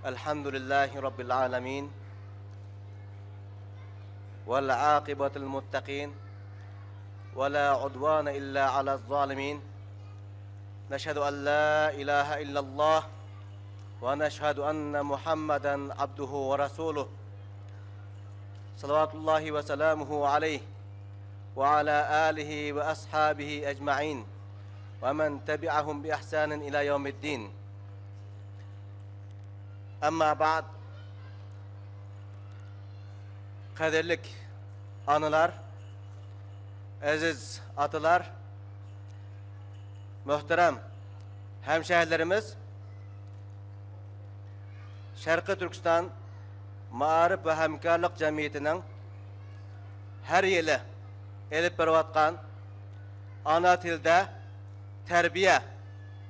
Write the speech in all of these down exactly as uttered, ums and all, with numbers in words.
الحمد لله رب العالمين، والعاقبة للمتقين، ولا عدوان إلا على الظالمين. نشهد أن لا إله إلا الله، ونشهد أن محمدا عبده ورسوله، صلوات الله وسلامه عليه، وعلى آله وأصحابه أجمعين، ومن تبعهم بإحسان إلى يوم الدين. أما بعد، قەدىرلىك ئانىلار، ئەزىز ئاتىلار، مۆھتەرەم ھەمشەھىرلىرىمىز، شەرقىي تۈركىستان مائارىپ ۋە ھەمكارلىق جەمئىيىتىنىڭ ھەر يىلى ئېلىپ بېرىۋاتقان ئانا تىلدا تەربىيە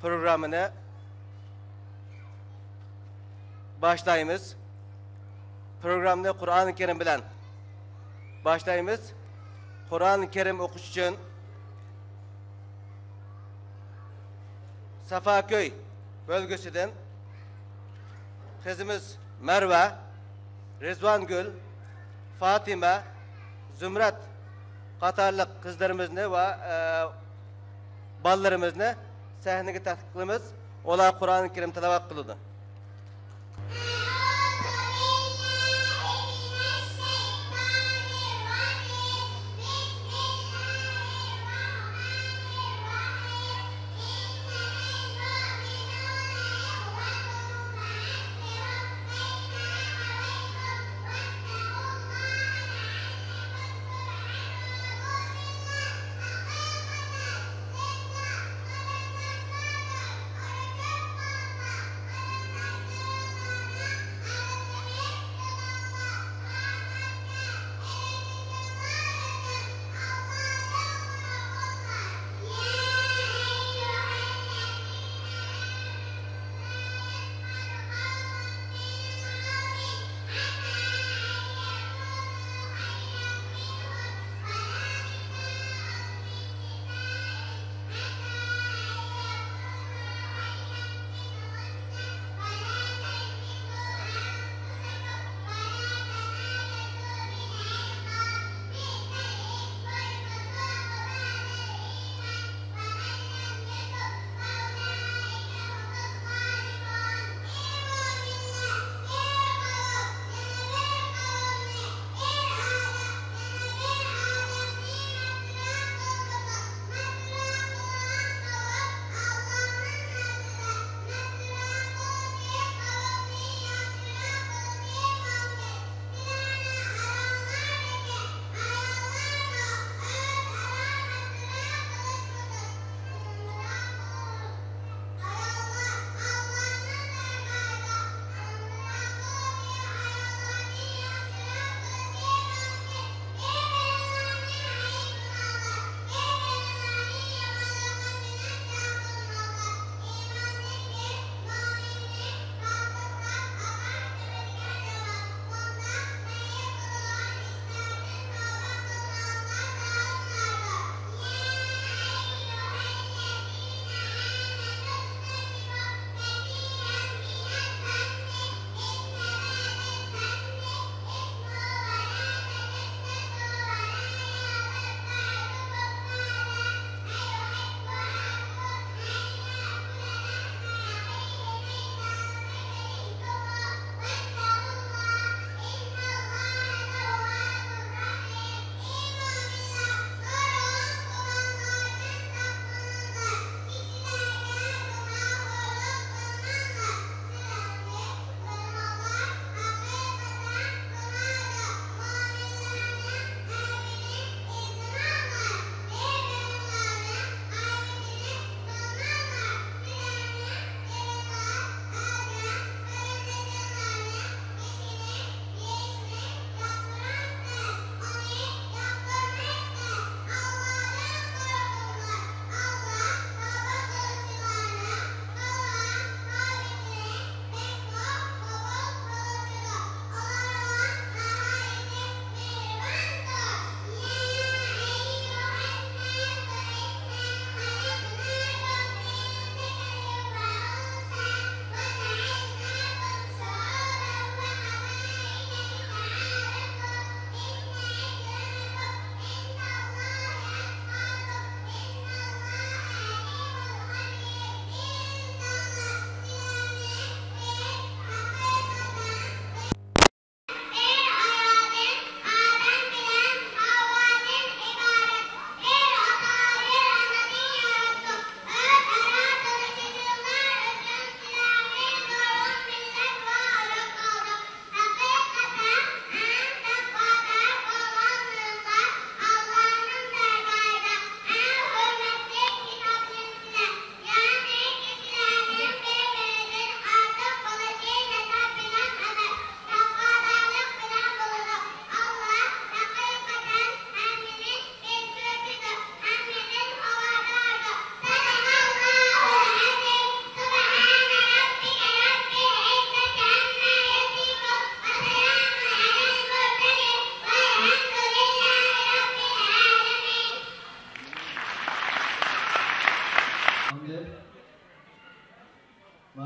پروگراممىنى باشلايمىز. پروگراممىنى قۇرئان كەرىم بىلەن باشلايمىز. قۇرئان كەرىم ئوقۇش ئۈچۈن سافاكۆي بۆلگۈسىدىن قىزىمىز مەرۋە، رىزۋانگۈل، فاتىمە، زۇمرەت قاتارلىق قىزلىرىمىزنى ۋە، ئە، بالىلىرىمىزنى سەھنىگە تەكلىپ قىلىمىز. ئۇلار قۇرئان كەرىم تىلاۋەت قىلىدۇ.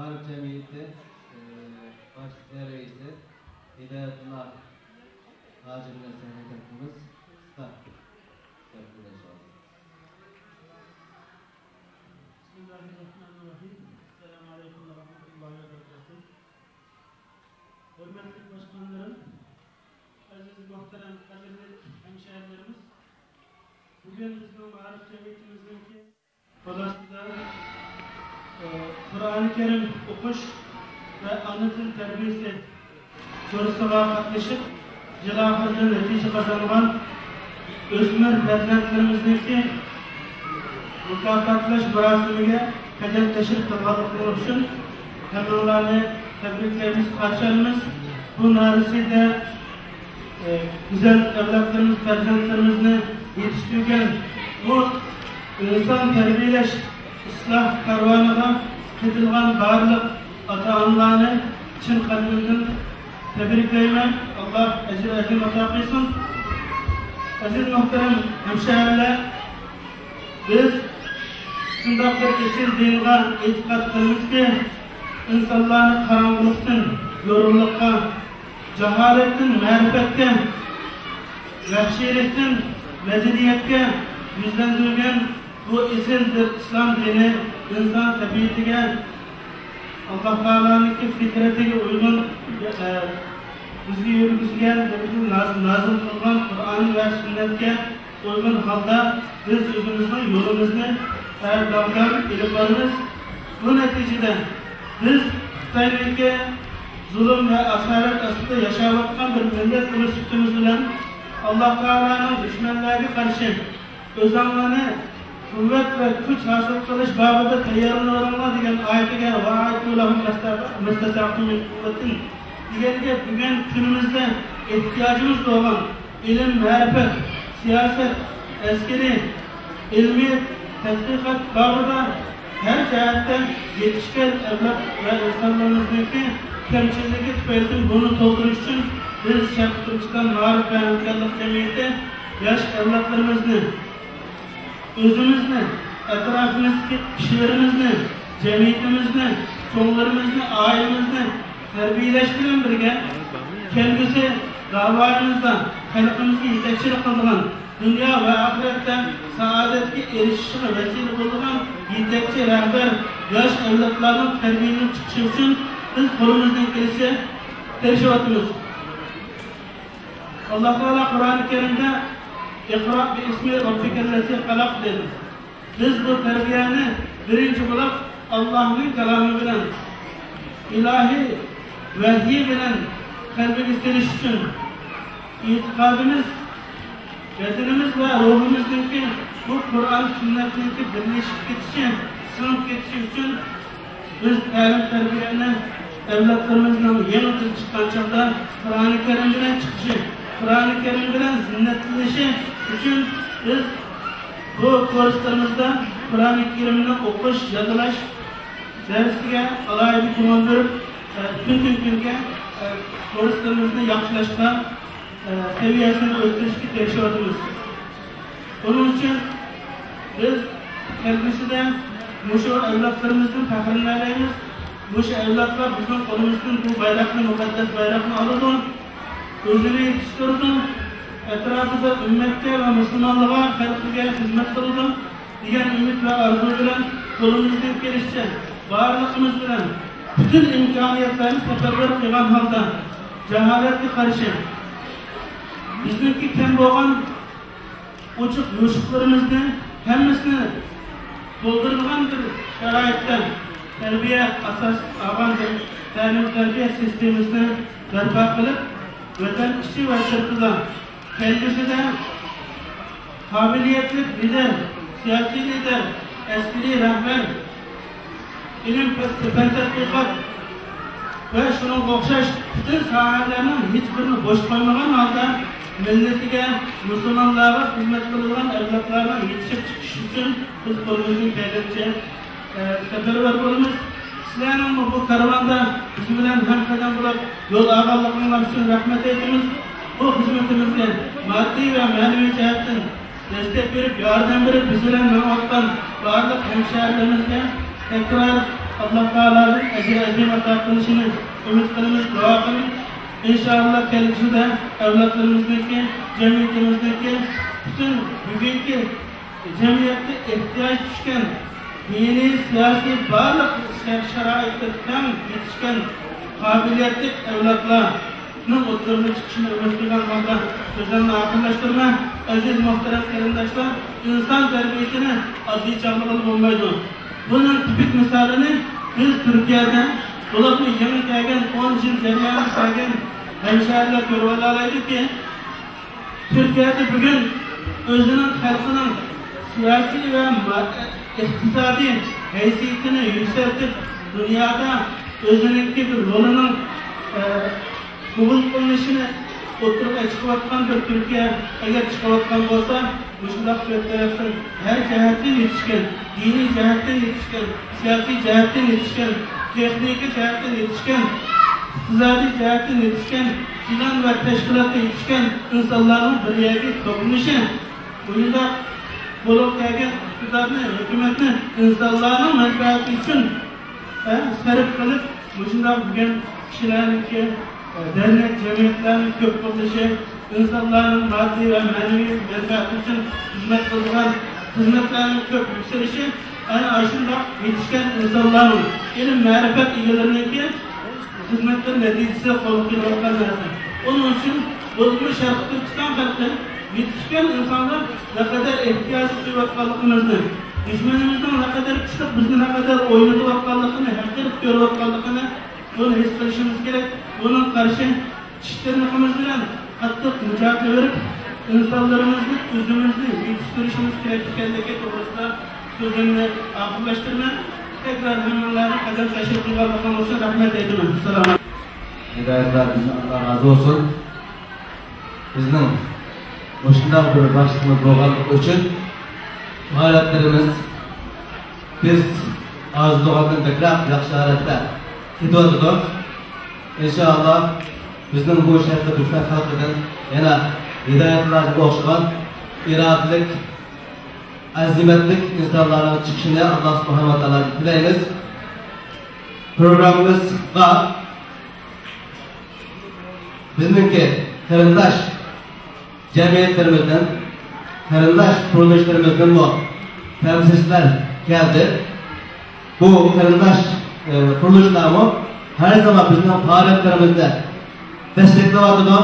مائارىپ جەمئىيىتى، ئى، باش ئىدارە رەئىسى ھىدايەتۇللا ھاجىمنى سەھنىگە تەكلىپ قىلىمىز. قىسقا گەپ قىلىدۇ، ئىنشائاللا. بىسمىللاھىررەھمانىررەھىم. ئەسسالامۇ ئەلەيكۇم ۋە رەھمەتۇللاھى ۋە بەرىكاتۇھ. ھۆرمەتلىك باشقانلىرىم، ئەزىز مۇھتەرەم قەدىرلىك ھەمشەھىرىلىرىمىز، بۈگۈن بىزنىڭ مائارىپ جەمئىيىتىمىزنىڭكى بۇلاسىدا، ئى، قۇرئانى كەرىم ئوقۇش ۋە ئانا تىل تەربىيەسى كۇرسىغا قاتنىشىپ، يىل ئاخىرىدا نەتىجە قازانغان ئۆسمۈر پەرزەنتلىرىمىزنىڭكى مۇكاپاتلاش مۇراسىمىگە قەدەم تەشرىپ قىلغانلىقىڭلار ئۈچۈن ھەممىڭلارنى تەبرىكلەيمىز، قارشى ئالىمىز. بۇ نارەسىدە ئى، گۈزەل ئەۋلادلىرىمىز، پەرزەنتلىرىمىزنى يېتىشتۈرگەن بۇ ئىنسان تەربىيەلەش ئىسلاھ كارۋانىغا قېتىلغان بارلىق ئاتا-ئانىلارنى چىن قەلبىمدىن تەبرىكلەيمەن. ئاللا ئەجرى ئەزىم ئاتا قىلسۇن. ئەزىز مۇھتەرەم ھەمشەھىرىلەر، بىز شۇنداق بىر ئېسىل دىنغا ئېتىقاد قىلىمىزكى، ئىنسانلارنى قاراڭغۇلۇقتىن يورۇقلۇققا، جاھالەتتىن مەرىپەتكە، ۋەھشىيلىكتىن مەدەنىيەتكە يۈزلەندۈرگەن بۇ ئېسىل بىر ئىسلام دىنى ئىنسان تەبىئىتىگە، ئاللا تائالانىڭكى پىترىتىگە ئۇيغۇن، ئە، بىزگە يۈرگۈزگەن، ناز-، نازىل قىلغان قۇرئان ۋە سۈننەتكە ئۇيغۇن ھالدا بىز ئۆزىمىزنىڭ يولىمىزنى ھەر دەمدەم ئېلىپ بارىمىز. بۇ نەتىجىدە بىز خىتاينىڭكى زۇلۇم ۋە ئاسارەت ئاستىدا ياشاۋاتقان بىر مىللەت بولۇش سۈپىتىمىز بىلەن، ئاللا تائالانىڭ دۈشمەنلەرگە قارشى ئۆزۈڭلارنى قۇۋۋەت ۋە كۈچ ھاسىل قىلىش بابىدا تەييارلىنىۋېلىڭلار دېگەن ئايىتىگە، ۋە ئەئىددۇ لەھۇم مەستەتەئتۇم مىن قۇۋۋەتىن دېگەنگە، بۈگۈن كۈنىمىزدە ئېھتىياجىمىز بولغان ئىلىم، مەرىپەت، سىياسەت، ئەسكىرىي، ئىلمىي تەتقىقات بابىدا ھەر جەھەتتە يېتىشكەن ئەۋلاد ۋە ئىنسانلىرىمىزنىڭكى كەمچىللىكى تۈپەيلىدىن بۇنى تولدۇرۇش ئۈچۈن بىز شەرقىي تۈركىستان مائارىپ ۋە ھەمكارلىق جەمئىيىتى ياش ئەۋلادلىرىمىزنى، ئۆزىمىزنى، ئەتراپىمىزدىكى كىشىلىرىمىزنى، جەمئىيىتىمىزنى، چوڭلىرىمىزنى، ئائىلىمىزنى تەربىيەلەش بىلەن بىرگە، كەلگۈسى راۋايىمىزدا خەلقىمىزگە يېتەكچىلىك قىلىدىغان، دۇنيا ۋە ئاخىرەتتە سائادەتكە ئېرىشىشىگە ۋەسىلە بولىدىغان يېتەكچى رەھبەر ياش ئەۋلادلارنىڭ تەربىيەلىنىپ چىقىشى ئۈچۈن بىز قولىمىزدىن كېلىشىچە تىرىشىۋاتىمىز. ئاللا تائالا قۇرئانى كەرىمدە «ئىقرا بىئىسمى رەببىكەللەزى خەلەق» دېدى. بىز بۇ تەربىيەنى بىرىنچى بولۇپ ئاللانىڭ كالامى بىلەن، ئىلاھىي ۋەھيى بىلەن قەلبىگە سېلىش ئۈچۈن، ئېتىقادىمىز، بەدىنىمىز ۋە روھىمىزنىڭكى بۇ قۇرئان سۈننەتنىڭكى بىرلىشىپ كېتىشى، سىڭىپ كېتىشى ئۈچۈن بىز تەلىم تەربىيەنى ئەۋلادلىرىمىزنىڭ يېڭىدىن چىققان چاغدا قۇرئانى كەرىم بىلەن چىقىشى، قۇرئانى كەرىم بىلەن زىننەتلىنىشى ئۈچۈن بىز بۇ كۇرسلىرىمىزدا قۇرئانى كەرىمنى ئوقۇش، يادلاش دەرسىگە ئالاھىدە كۆڭۈل بۆلۈپ، ئە، كۈندىن كۈنگە، ئە، كۇرسلىرىمىزنى ياخشىلاشقا، ئە، سەۋىيەسىنى ئۆستۈرۈشكە تىرىشىۋاتىمىز. بۇنىڭ ئۈچۈن بىز كەلگۈسىدە مۇشۇ ئەۋلادلىرىمىزدىن پەخىرلىنەلەيمىز. مۇشۇ ئەۋلادلار بىزنىڭ قولىمىزدىن بۇ بايراقنى، مۇقەددەس بايراقنى ئالىدۇ. ئۆزىنى يېتىشتۈرىدۇ. ئەتراپىدا ئۈممەتكە ۋە مۇسۇلمانلىققا، خەلقىگە خىزمەت قىلىدۇ دېگەن ئۈمىد ۋە ئارزۇ بىلەن قولىمىزدىن كېلىشىچە بارلىقىمىز بىلەن پۈتۈن ئىمكانىيەتلەرنى سەپەرۋەر قىلغان ھالدا جاھالەتكە قارشى بىزنىڭكى كەم بولغان ئوچۇق يوشۇقلىرىمىزنى ھەممىسىنى تولدۇرىدىغان بىر شارائىتتا تەربىيە ئاساس ئالغان بىر تەلىم-تەربىيە سىستېمىسىنى بەرپا قىلىپ، ۋەتەن ئىچى ۋە سىرتىدا كەلگۈسىدە قابىلىيەتلىك لىدېر، سىياسىي لىدېر، ئەسكىرىي رەھبەر، ئىلىم، پەن تەتقىقات ۋە شۇنىڭغا ئوخشاش پۈتۈن ساھەلەرنىڭ ھېچبىرىنى بوش قويمىغان ھالدا مىللىتىگە، مۇسۇلمانلارغا خىزمەت قىلىدىغان ئەۋلادلارنىڭ يېتىشىپ چىقىشى ئۈچۈن بىز قولىمىزدىن كەلگەنچە، ئە، سەپەرۋەر بولىمىز. سىلەرنىڭمۇ بۇ كارۋاندا بىز بىلەن ھەمقەدەم بولۇپ يول ئالغانلىقىڭلار ئۈچۈن رەھمەت ئېيتىمىز. بۇ خىزمىتىمىزگە ماددىي ۋە مەنىۋى جەھەتتىن دەستەك بېرىپ، ياردەم بېرىپ، بىز بىلەن مېڭىۋاتقان بارلىق ھەمشەھىرىلىرىمىزگە تەكرار ئاللا تائالادىن ئەجرى ئەزىم ئاتا قىلىشىنى ئۈمىد قىلىمىز، دۇئا قىلىمىز. ئىنشائاللا، كەلگۈسىدە ئەۋلادلىرىمىزنىڭكى، جەمئىيىتىمىزنىڭكى پۈتۈن بۈگۈنكى جەمئىيەتتە ئېھتىياج چۈشكەن دىنىي، سىياسىي، بارلىق شەرت-شارائىتقا تەڭ يېتىشكەن قابىلىيەتلىك ئەۋلادلارنىڭ ئوتتۇرىغا چىقىشىنى ئۈمىد قىلغان ھالدا سۆزۈمنى ئاخىرلاشتۇرىمەن. ئەزىز مۇھتەرەم قېرىنداشلار، ئىنسان تەربىيىسىنى ئاددىي چاغلىغىلى بولمايدۇ. بۇنىڭ تىپىك مىسالىنى بىز تۈركىيەدە، بولۇپمۇ يېڭى كەلگەن، ئون يىل جەريانىدا كەلگەن ھەمشەھىرلەر كۆرۈۋالالايدۇكى، تۈركىيەدە بۈگۈن ئۆزىنىڭ خەلقىنىڭ سىياسىي ۋە ما-، ئىقتىسادىي ھەيسىيىتىنى يۈكسەلتىپ، دۇنيادا ئۆزىنىڭكى بىر رولىنىڭ، ئە، قوبۇل قىلىنىشىنى ئوتتۇرىغا چىقىۋاتقان بىر تۈركىيە ئەگەر چىقىۋاتقان بولسا، مۇشۇنداق تۆت تەرەپتىن ھەر جەھەتتىن يېتىشكەن، دىنىي جەھەتتىن يېتىشكەن، سىياسىي جەھەتتىن يېتىشكەن، تېخنىكا جەھەتتىن يېتىشكەن، ئىقتىسادىي جەھەتتىن يېتىشكەن، پىلان ۋە تەشكىلاتتا يېتىشكەن ئىنسانلارنىڭ بىر يەرگە توپلىشى، مۇشۇنداق بولۇپ كەلگەن ئىقتىدارنى، ھۆكۈمەتنى ئىنسانلارنىڭ مەنپەئەتى ئۈچۈن، ھە، سەرپ قىلىپ، مۇشۇنداق بۈگۈن كىشىلەرنىڭكى، ئە، دەرنەك جەمئىيەتلەرنىڭ كۆپ قۇرۇلۇشى، ئىنسانلارنىڭ ماددىي ۋە مەنىۋى مەنپەئەتى ئۈچۈن خىزمەت قىلىدىغان خىزمەتلەرنىڭ كۆپ يۈكسىلىشى ئەنە ئاشۇنداق يېتىشكەن ئىنسانلارنىڭ، ئىلىم-مەرىپەت ئىگىلىرىنىڭكى خىزمەتلىرى نەتىجىسىدە قولغا كېلىۋاتقان نەرسە. ئۇنىڭ ئۈچۈن بولۇپمۇ شەرقىي تۈركىستان خەلقى يېتىشكەن ئىنسانلار نەقەدەر ئېھتىياج قىلىۋاتقانلىقىمىزنى، دۈشمىنىمىزنىڭ نەقەدەر كۈچلۈك، بىزنى نەقەدەر ئوينىتىۋاتقانلىقىنى، ھەقىرىپ كۆرۈۋاتقانلىقىنى بۇنى ھېس قىلىشىمىز كېرەك. بۇنىڭغا قارشى ئىش تىرنىقىمىز بىلەن قاتتىق مۇجاھىدە بېرىپ، ئىنسانلىرىمىزنى، ئۆزىمىزنى يېتىشتۈرۈشىمىز كېرەكلىكى توغرىسىدا سۆزۈمنى ئاخىرلاشتۇرىمەن. تەكرار ھەممىڭلارنى قەدەم تەشرىپ قىلغانلىقىڭ ئۈچۈن رەھمەت ئېيتىمەن. سالام. ھىدايەتلەر بىزدىن، ئاللا رازى بولسۇن. بىزنىڭ مۇشۇنداق بىر باشلىقىمىز بولغانلىقى ئۈچۈن پائالىيەتلىرىمىز بىز ئارزۇلىغاندىن بەكرەك ياخشى ھالەتتە كېتىۋاتىدۇ. ئىنشائاللا، بىزنىڭ بۇ شەرقىي تۈركىستان خەلقىدىن يەنە ھىدايەتلەرگە ئوخشىغان ئىرادىلىك، ئەزىمەتلىك ئىنسانلارنىڭ چىقىشىنى ئاللا سۇبھانەھۇ ۋە تائالادىن تىلەيمىز. پروگراممىمىزغا بىزنىڭكى قېرىنداش جەمئىيەتلىرىمىزدىن، قېرىنداش قۇرۇلۇشلىرىمىزدىنمۇ تەمسىلچىلەر كەلدى. بۇ قېرىنداش، ئە، قۇرۇلۇشلارمۇ ھەر زامان بىزنىڭ پائالىيەتلىرىمىزنى دەستەكلەۋاتىدۇ.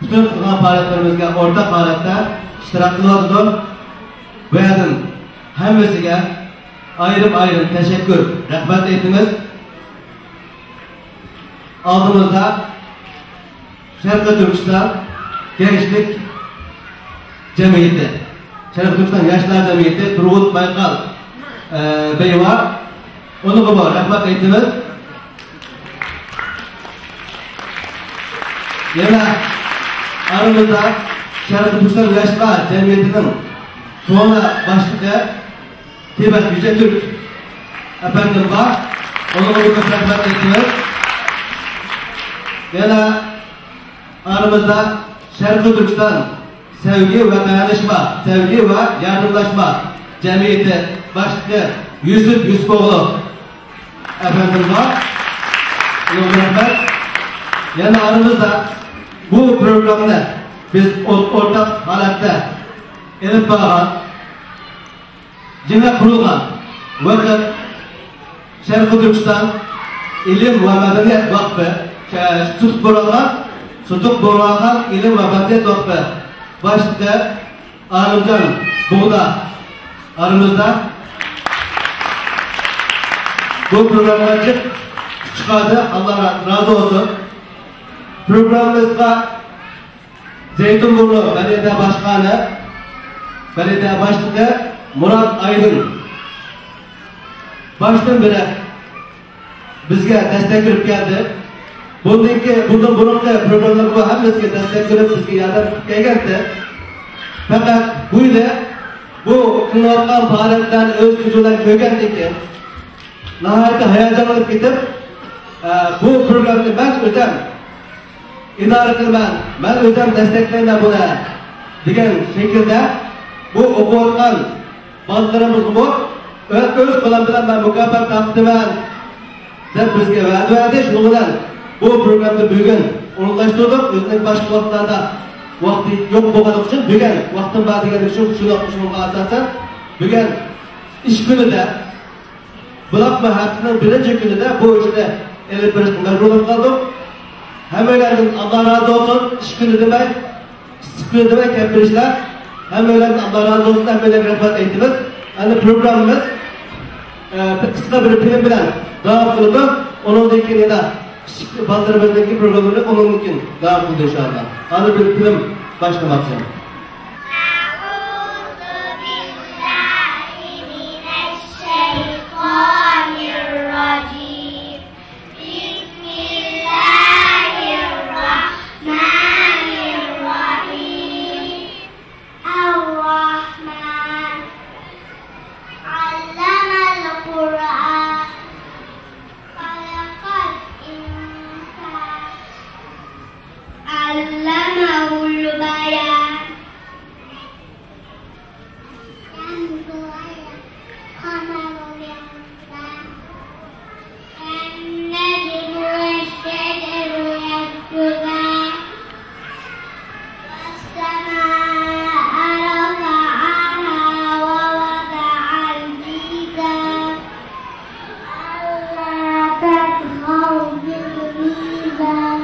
پۈتۈن قىلغان پائالىيەتلىرىمىزگە ئورتاق ھالەتتە ئىشتىراك قىلىۋاتىدۇ. بۇ يەردىن ھەممىسىگە ئايرىم-ئايرىم تەشەككۈر، رەھمەت ئېيتىمىز. ئالدىمىزدا شەرقىي تۈركىستان گەنچلىك جەمئىيىتى، شەرقىي تۈركىستان ياشلار جەمئىيىتى تۇرغۇت بايقال، ئە، بەي بار. ئۇنىڭغىمۇ رەھمەت ئېيتىمىز. يەنە ئارىمىزدا شەرقىي تۈركىستان ياشلار جەمئىيىتىنىڭ كونا باشلىقى تىبەت يۈجەتۈرك ئەپەندىم بار. ئۇنىڭغا بىر رەھمەت ئېيتىمىز. يەنە ئارىمىزدا شەرقىي تۈركىستان سەۋگى ۋە دايانىشما، سەۋگى ۋە ياردەملەشمە جەمئىيىتى باشلىقى يۈسۈپ يۈسۈپ ئوغلى ئەپەندىم بار. ئۇنىڭغا رەھمەت. يەنە ئارىمىزدا بۇ پروگراممىنى بىز ئو-، ئورتاق ھالەتتە ئېلىپ بارغان، يېڭى قۇرۇلغان ۋاقىت شەرقىي تۈركىستان ئىلىم ۋە مەدەنىيەت ۋاقفى، سۇتۇق بۇرالغان، سۇتۇق بۇرالغان ئىلىم ۋە مەدەنىيەت ۋاقفى باشلىقى ئالىمجان بۇغدا ئارىمىزدا. بۇ پروگراممىغا جىق كۈچ چىقاردى، ئاللا رازى بولسۇن. پروگراممىمىزغا زەيتۇن بۇرنى بەلەدىيە باشقانى، بەلەدىيە باشلىقى مۇرات ئايدىن باشتىن بېرى بىزگە دەستەك بېرىپ كەلدى. بۇندىن كېيىن، بۇندىن بۇرۇنقى پروگراممىلارغا ھەممىسىگە دەستەك بېرىپ، بىزگە ياردەم قىلىپ كەلگەنتى. پەقەت بۇ يىلى بۇ قىلىنىۋاتقان پائالىيەتلەرنى ئۆز كۆزى بىلەن كۆرگەندىن كېيىن، ناھايىتى ھاياجانلىنىپ كېتىپ، ئە، بۇ پروگراممىنى مەن ئۆزۈم ئىدارە قىلىمەن، مەن ئۆزۈم دەستەكلەيمەن بۇنى دېگەن شەكىلدە بۇ ئوقۇۋاتقان بالىلىرىمىزغىمۇ ئۆ-، ئۆز قولۇم بىلەن مەن مۇكاپات تارقىتىمەن، دەپ بىزگە ۋەدە بەردى. شۇنىڭ بىلەن بۇ پروگراممىنى بۈگۈن ئورۇنلاشتۇردۇق. ئۆزىنىڭ باشقا ۋاقىتلاردا ۋاقتى يوق بولغانلىقى ئۈچۈن بۈگۈن ۋاقتىم بار دېگەنلىكى ئۈچۈن شۇنداق، شۇنىڭغا ئاساسەن بۈگۈن ئىش كۈنىدە، بولۇپمۇ ھەپتىنىڭ بىرىنچى كۈنىدە بۇ ئىشنى ئېلىپ بېرىشقا مەجبۇر بولۇپ قالدۇق. ھەممەيلەندىن ئاللا رازى بولسۇن. ئىش كۈنى دېمەي، ئىسسىق كۈنى دېمەي كەپ بېرىشلەر. ھەممەيلەندىن ئاللا رازى بولسۇن، ھەممەيلەرگە رەھمەت ئېيتىمىز. ئەمدى پروگراممىمىز، ئە، بىر قىسقا بىر فىلىم بىلەن داۋام قىلىدۇ. ئۇنىڭدىن كېيىن يەنە كىچىك بالىلىرىمىزنىڭكى پروگراممىنى ئۇنىڭدىن كېيىن داۋام قىلىدۇ ئىنشائاللا. ھازىر بىر فىلىم باشلىماقچى. أعوذ بالله من الشيطان الرجيم. بسم الله الرحمن الرحيم. الرحمن. علم القرآن. خلق الإنسان. علمه البيان. الشمس والقمر بحسبان. والنجم والشجر يسجدان. والسماء رفعها ووضع الميزان. ألا تطغوا في الميزان.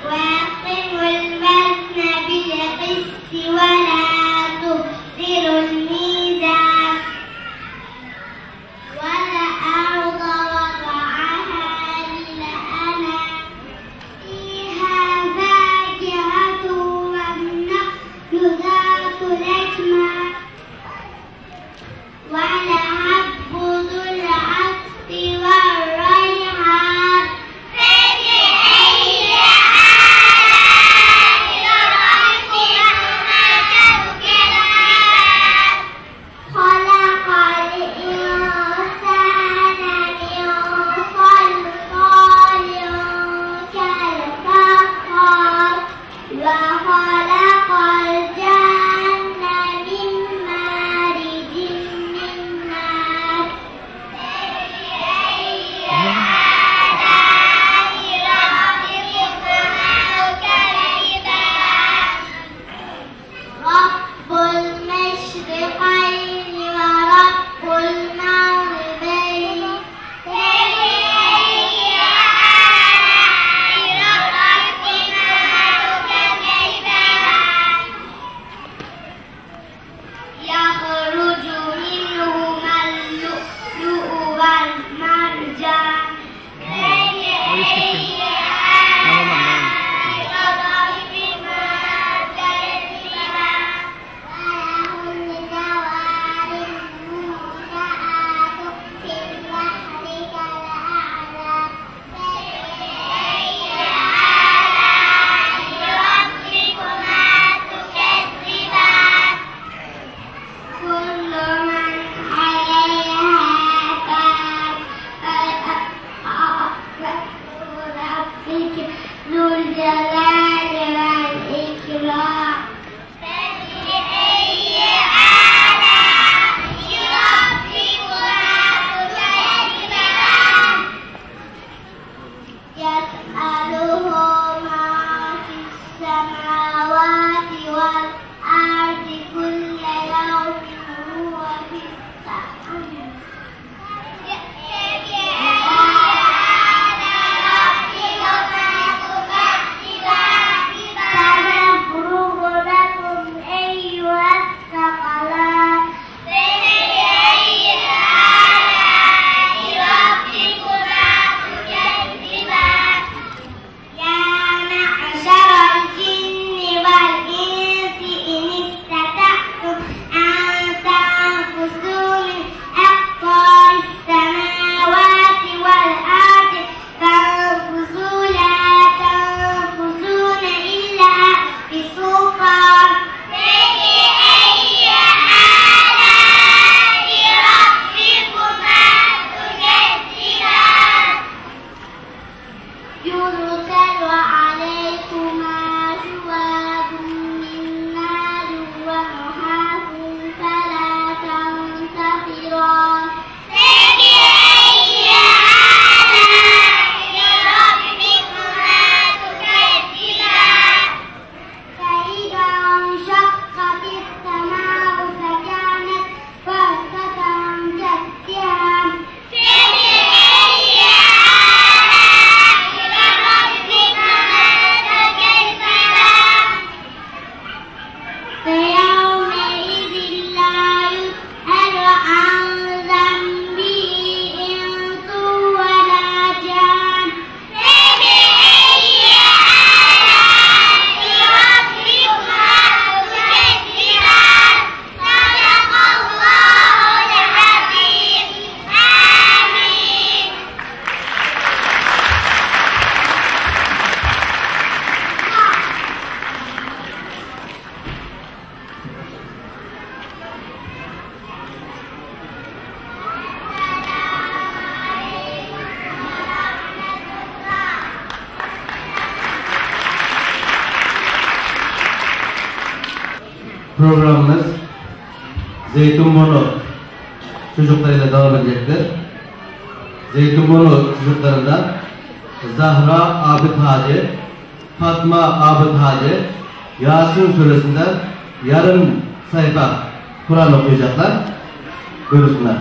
وأقيموا الوزن بالقسط ولا تخسروا الميزان. والأرض وضعها للأنام. فيها فاكهة والنخل ذات الأكمام. والحب ذو العصف والريحان. فبأي آلاء ربكما تكذبان. خلق الإنسان من صلصال كالفخار. وخلق الجان من مارج من نار. رب المشرقين ورب المغربين. فبأي آلاء ربكما تكذبان. يخرج منهما اللؤلؤ والمرجان. فبأي آلاء ربكما تكذبان. وله الجوار المنشآت في البحر كالأعلام. فبأي آلاء ربكما تكذبان. كل من عليها فان. وجه ربك ذو الجلال والإكرام. فبأي آلاء ربكما تكذبان. يسأله من في السماوات والأرض كل يوم هو في شأن. Programımız Zeytinburnu çocuklarıyla devam edecektir. Zeytinburnu çocuklarından Zahra Abid Hacı, Fatma Abid Hacı, Yasin suresinden yarım sayfa Kur'an okuyacaklar. Buyursunlar.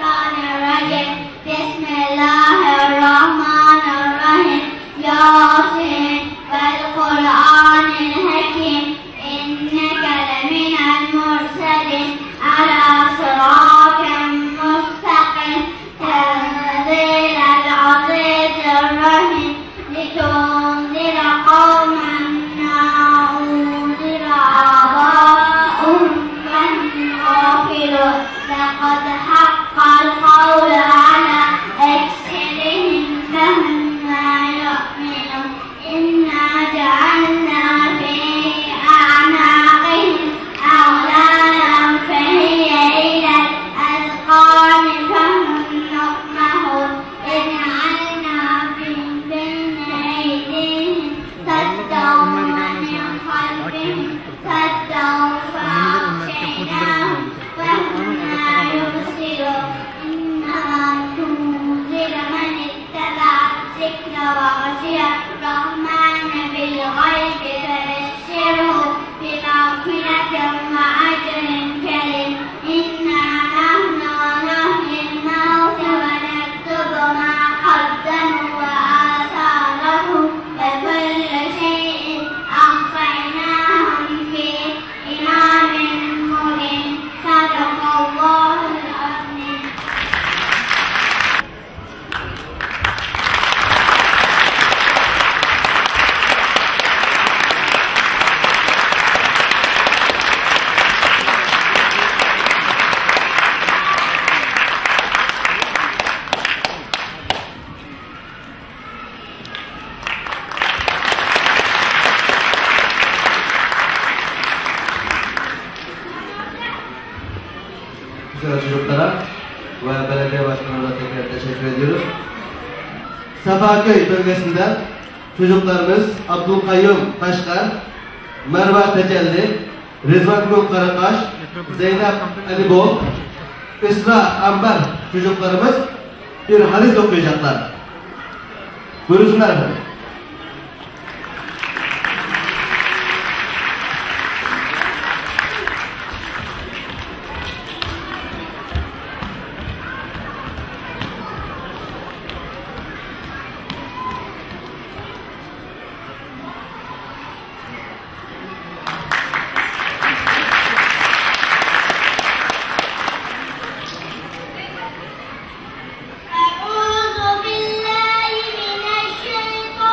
الشيطان الرجيم. بسم الله الرحمن الرحيم. ياسين والقرآن الحكيم. إنك لمن المرسلين على صراط مستقيم. تنزيل العزيز الرحيم. لتنذر قوما ما أنذر آباؤهم فهم غافلون. لقد حق القول على أكثرهم فهم لا يؤمنون. إنا جعلنا في أعناقهم أغلالا فهي إلى الأذقان فهم مقمحون. وجعلنا من بين أيديهم سدا ومن خلفهم سدا فأغشيناهم فهم لا يبصرون. إنما تنذر من اتبع الذكر وخشي الرحمن بالغيب فبشره بمغفرة وأجر كريم. إنا نحن نحيي الموتى ونكتب ما قدموا وآثارهم وكل شيء أحصيناه في إمام مبين. صدق الله العظيم. Güzel çocuklara ve belediye başkanımıza tekrar teşekkür ediyoruz. Safaköy bölgesinde çocuklarımız Abdülkayyum Kaşkar, Merva Tecelli, Rizvangül Karakaş, Zeynep Alibol, Isra Ambar çocuklarımız bir hadis okuyacaklar. Buyursunlar efendim. أعوذ بالله من الشيطان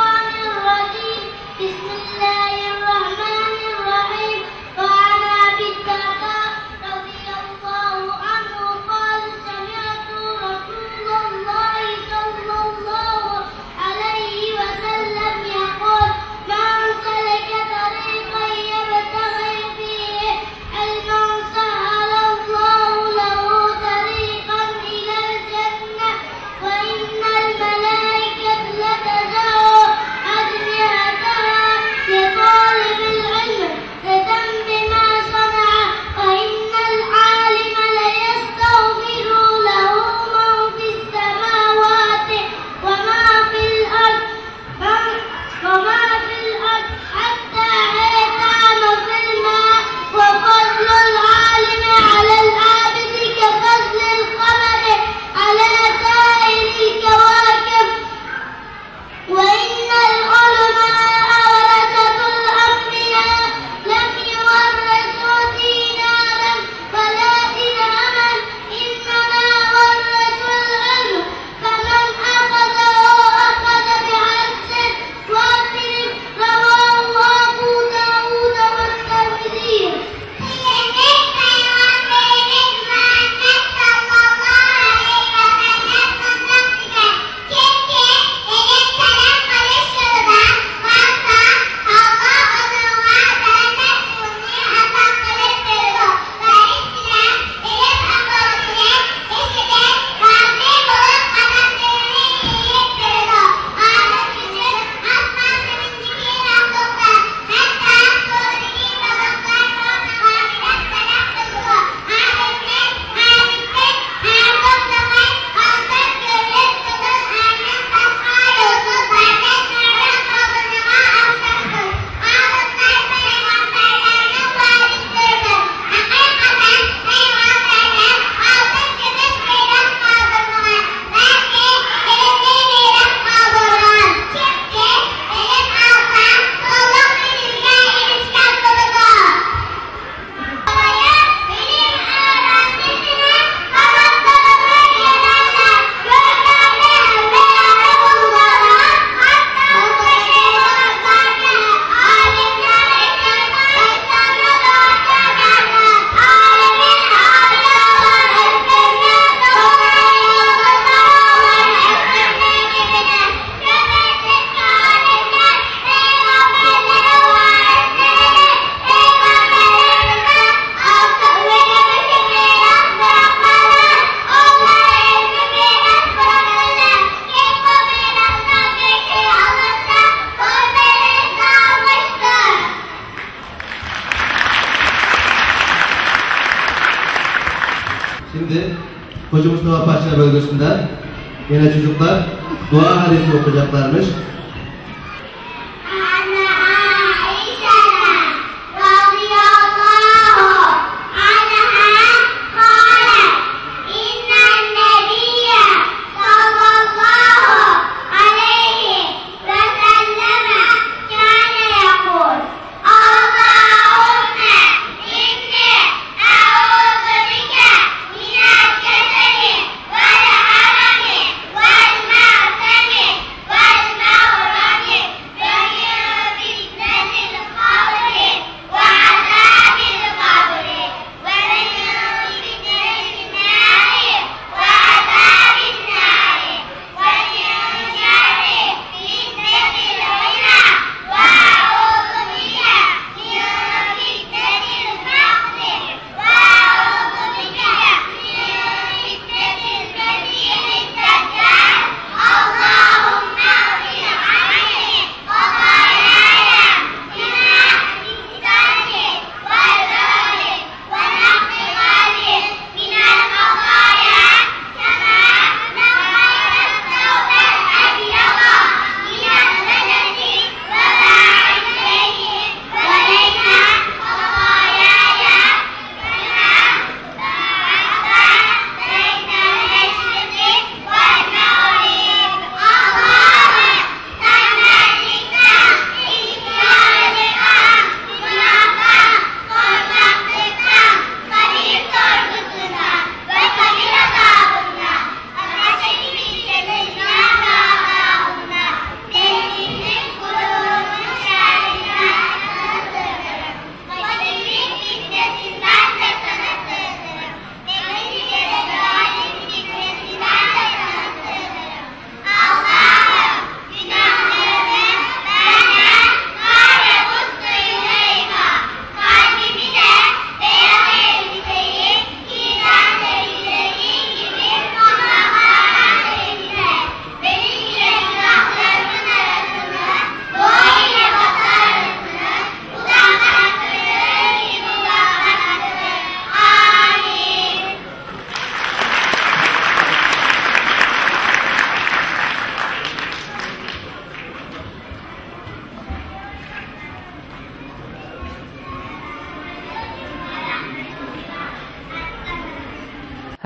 Hoca Mustafa Paşa bölgesinde yine çocuklar dua hadisi okuyacaklarmış. عن عائشة رضي الله عنها قالت: إن النبي صلى الله عليه وسلم كان يقول: اللهم إني أعوذ بك من الكسل والهرم والمأثم والمغرم ومن فتنة القبر وعذاب القبر ومن فتنة النار وعذاب النار ومن شر فتنة الغنى وأعوذ بك من فتنة الفقر وأعوذ بك من فتنة المسيح الدجال. اللهم اغفر عني خطاياي كما الثلج والبر ونقي قلبي من الخطايا كما نقيت الثوب الأبيض من الدنس وباعد بيني وبين خطاياي كما باعدت بين المشرق والمغرب. اللهم Allah'ım, günahlarımı benden gayrı uslu yıka. Kalbimi de beyaz elbiseyi kirden temizlediği gibi günahlardan temizle. Beni yine günahlarımın arasını, doğu ile batı arasını uzaklaştırdığı gibi uzaklaştır. Amin.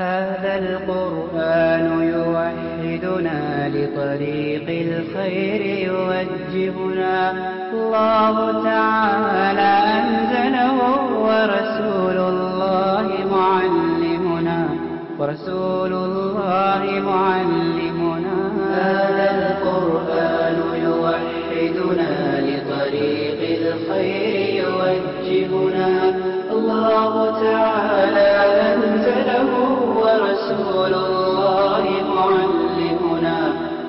هذا القرآن يوحدنا لطريق الخير يوجهنا. الله تعالى أنزله ورسول الله معلمنا، ورسول الله معلمنا. هذا القرآن يوحدنا لطريق الخير يوجهنا. الله تعالى أنزله ورسول الله معلمنا،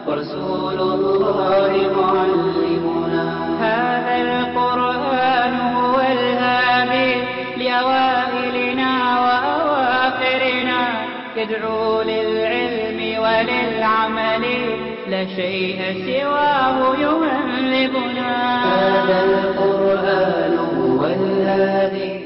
ورسول الله معلمنا. هذا القرآن هو الهادي لأوائلنا وأواخرنا، يدعو للعلم وللعمل، لا شيء سواه يهذبنا. هذا القرآن هو الهادي